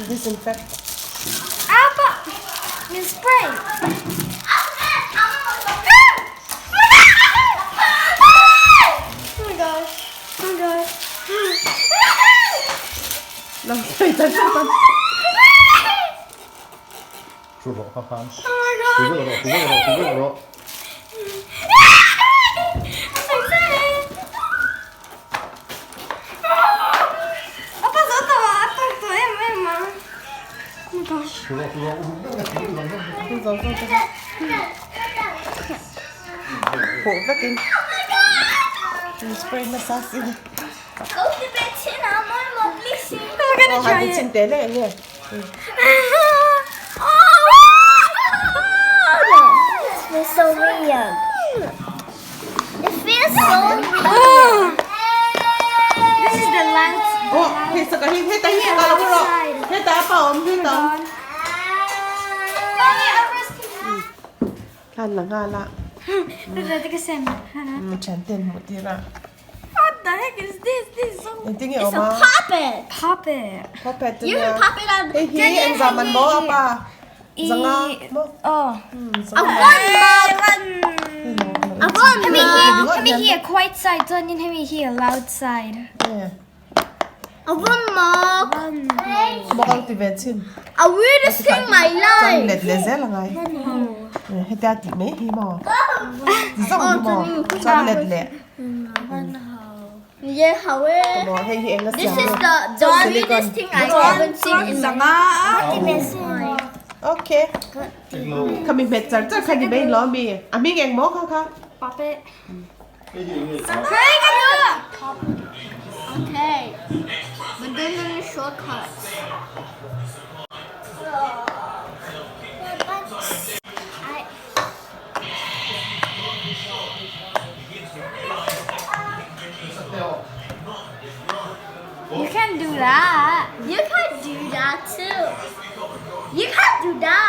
Disinfect. Apa min spray. Oh my gosh. Oh my gosh. Lo sawi chat chat a. Hru rawh kha khan. Hru vek rawh, hru vek rawh, hru vek rawh. Hru rawh, hru rawh, hru vek rawh, hru vek rawh. Huh vekin spray nasa si. I'm gonna try it. Chin te le nge. It feels so weird. It feels so weird. This is the loud. Oh, hei saka hi hei ta hi ka lo ro. Hei ta pa om hei ta. Tlan la nga la. Thian ten hmuh tir a. What the heck is this? This is so Engtin nge It's awm a a? pop it. Pop it. Pop it You can pop it on Hei hi engzah man maw a pa? Zanga maw? Oh. A one mug. A one Hemi mug. hi, hemi hi a quiet side, chuanin hemi hi a loud side. A one mug. Mawk ang ti ve chin. A weirdest thing my Chuan life. let leh zel a ngai. Hetia tih mai hi maw? Ti zawng hi maw? Chuan let leh. Yeah, how it? Maw hei hi eng a This siam is nge? the the weirdest thing I haven't seen in my life. Okay. Khami hmet char char kha ni mai lo mi. A hming eng maw kha kha? Pop it. Okay. But then there are shortcuts. I You can do that. You can do that too. You can do that.